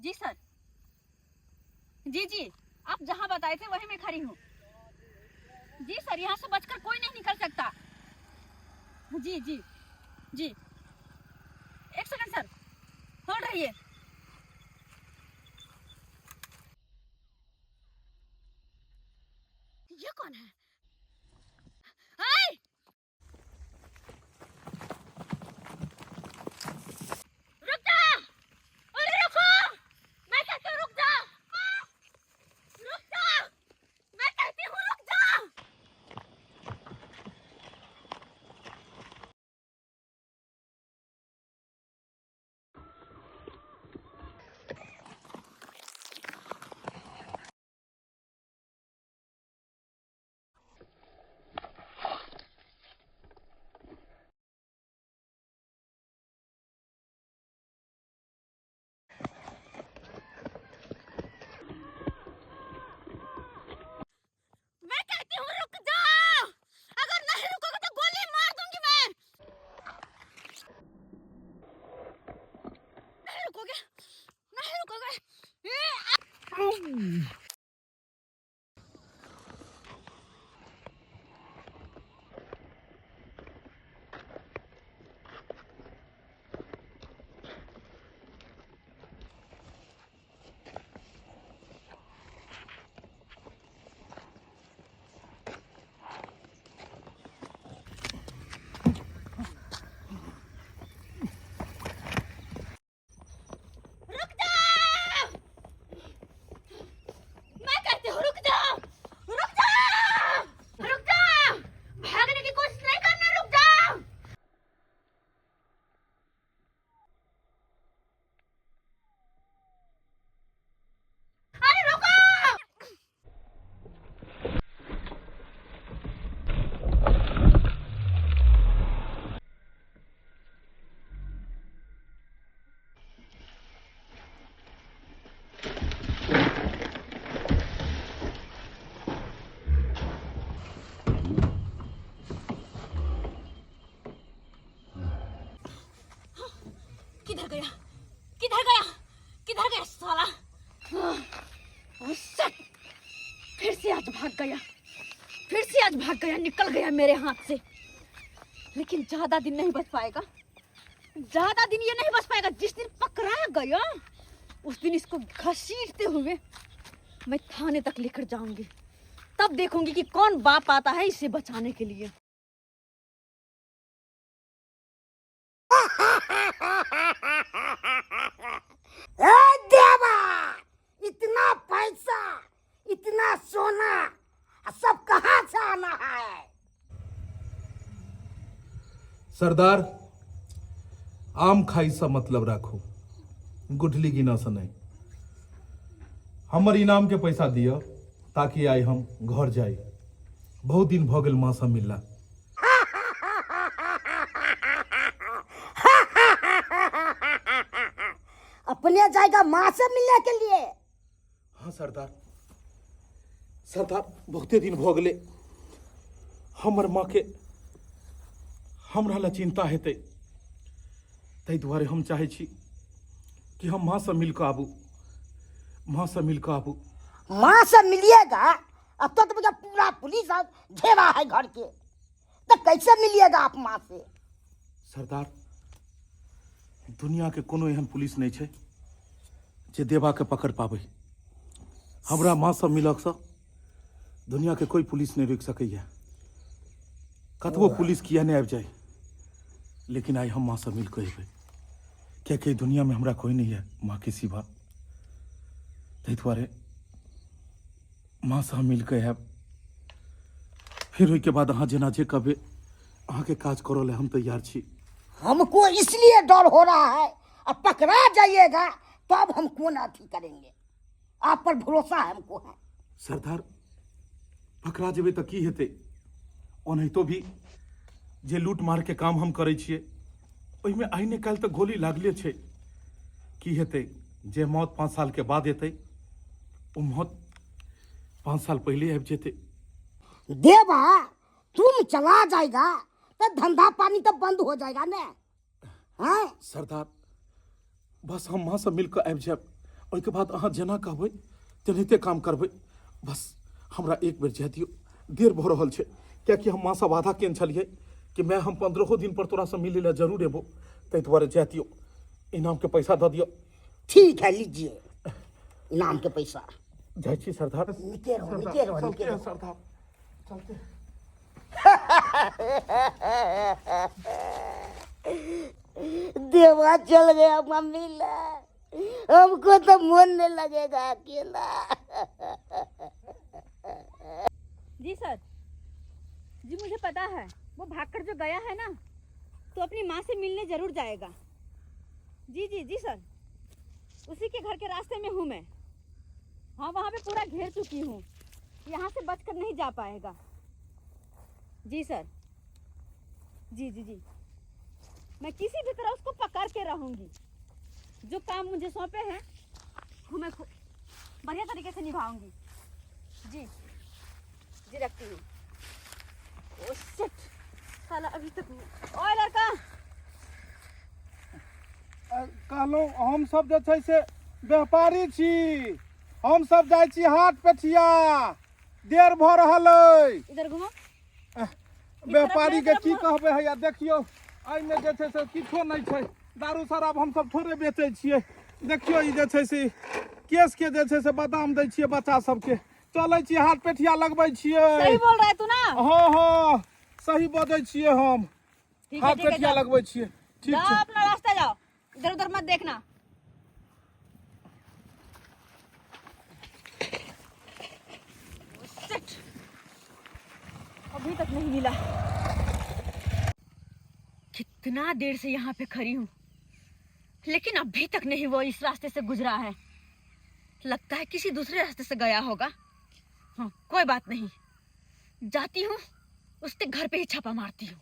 जी sir, जी जी, आप जहाँ बताए थे वहीं मैं खड़ी हूँ। जी सर, यहाँ से बचकर कोई नहीं निकल सकता। जी जी जी, एक सेकंड सर, होल्ड रहिए। ये कौन है? हाय! रुक जा! अरे रुको! मैं कहती हूँ रुक जा! रुक जा! मैं कहती हूँ रुक जा! मैं कहती हूँ रुक जाओ, अगर नहीं रुकोगे तो गोली मार दूंगी मैं। नहीं रुकोगे, नहीं रुकोगे। ए, रुक जाओ, मैं कहती हूँ रुक जाओ, रुक जाओ, रुक जाओ, भागने की कोशिश नहीं करना, रुक जाओ। अरे रुको। किधर गया, किधर गया, किधर गया साला? शिट! फिर से आज भाग गया, फिर से आज भाग गया, निकल गया मेरे हाथ से। लेकिन ज्यादा दिन नहीं बच पाएगा, ज्यादा दिन ये नहीं बच पाएगा। जिस दिन पकड़ा गया उस दिन इसको घसीटते हुए मैं थाने तक लेकर जाऊंगी, तब देखूंगी कि कौन बाप आता है इसे बचाने के लिए। ए देवा, इतना पैसा, इतना सोना, सब कहाँ से आना है? सरदार, आम खाई से मतलब राखू, गुठली गिना से नहीं। हमर इनाम के पैसा दिअ ताकि आइ हम घर जाई। बहुत दिन भ गेल माँ से मिलला। अपने जाएगा माँ से मिलने के लिए? हाँ सरदार, सरदार बहुते दिन भ गेलै, हमर माँ के हमरा लए चिंता हेतै, ताहि दुआरे हम चाहै छी कि हम माँ से मिल कऽ आबू, माँ से मिल कऽ आबू। माँ से मिलिएगा? अब तो मुझे पूरा पुलिस घेरा है घर के, तो कैसे मिलिएगा आप माँ से? सरदार, दुनिया के कोनो एहन पुलिस नहीं छै जे देवा के पकड़ पाबै। हमरा माँ से मिलक से दुनिया के कोई पुलिस नहीं रोकि सकैया। कतबो पुलिस किया नहीं आबि जाए, लेकिन आइ हम माँ से मिल के अयबै, कियाकि दुनिया में हमरा कोई नहीं है माँ के सिवा। ताहि दुआरे माँ से हम मिल के आयब, फिर ओहिके बाद अहाँ जेना जे कहबै अहाँके काज करऽ लए हम तैयार छी। हमको इसलिए डर हो रहा है, अब पकड़ा जाइएगा तब हम कौन अथी करेंगे। आप पर भरोसा है हमको है। सरदार, पकड़ा जेबै तऽ की हेतै? ओनाहितो भी जे लूट मार के काम हम करै छियै ओहिमे आइ ने काल्हि तऽ गोली लागले छै। की हेतै? जे मौत 5 साल के बाद एतै ओ मौत 5 साल पहिले आबि जेतै। देवा, तुम चला जाएगा तो धंधा पानी तो बंद हो जाएगा ना? हाँ? सरदार, बस हम माँ से मिल के आबि जायब ओहिके बाद अहाँ जेना कहबै तेनाहिते काम करबै। बस हमरा एक बेर जाय दियौ, देर भऽ रहल छै, कियाकि हम माँसँ वादा केने छलियै कि माय हम 15 दिन पर तोरासँ मिलै लए जरूर एबो, ताहि दुआरे जाय दियौ। इनामके पैसा दऽ दियौ। ठीक है, लीजिए इनाम के पैसा। जाइ छी सरदार। निके रहो, निके रहो, निके रहो। सरदार चलते। देवा चल गया मम्मी ला, हमको तो मन नहीं लगेगा अकेला। जी सर जी, मुझे पता है वो भागकर जो गया है ना तो अपनी माँ से मिलने जरूर जाएगा। जी जी जी सर, उसी के घर के रास्ते में हूँ मैं। हाँ, वहाँ पे पूरा घेर चुकी हूँ, यहाँ से बचकर नहीं जा पाएगा। जी सर, जी जी जी, मैं किसी भी तरह उसको पकड़ के रहूँगी। जो काम मुझे सौंपे हैं वो मैं बढ़िया तरीके से निभाऊंगी। जी जी, रखती हूँ। ओ शिट, साला अभी तक नहीं। ओए लड़का, कहलहुँ हमसब जे छै से व्यापारी छी, हमसब जाइ छी हाट पेठिया, देर भऽ रहल अइ। इधर घुमो। व्यापारी के की कहबै, हैया देखियौ एहिमे जे छै से किछो नहि छै, दारू शराब हमसब थोड़े बेचै छियै। देखियौ ई जे छै से केशके जे छै से बादाम दै छियै बच्चा सबके। चलै छी हाट पेठिया लगबै छियै। सही बोल रहा है तू ना? हँ हँ, सही बजै छियै हम। ठीक है, हाथ ठीक है, पेठिया जाओ। लगबै छियै। ठीक जाओ छै, अपना रास्ता जाओ, इधर उधर मत देखना। शिट, अभी तक नहीं मिला। कितना देर से यहाँ पे खड़ी हूँ, लेकिन अभी तक नहीं वो इस रास्ते से गुजरा है। लगता है किसी दूसरे रास्ते से गया होगा। हाँ, कोई बात नहीं, जाती हूँ उसके घर पे ही छापा मारती हूँ।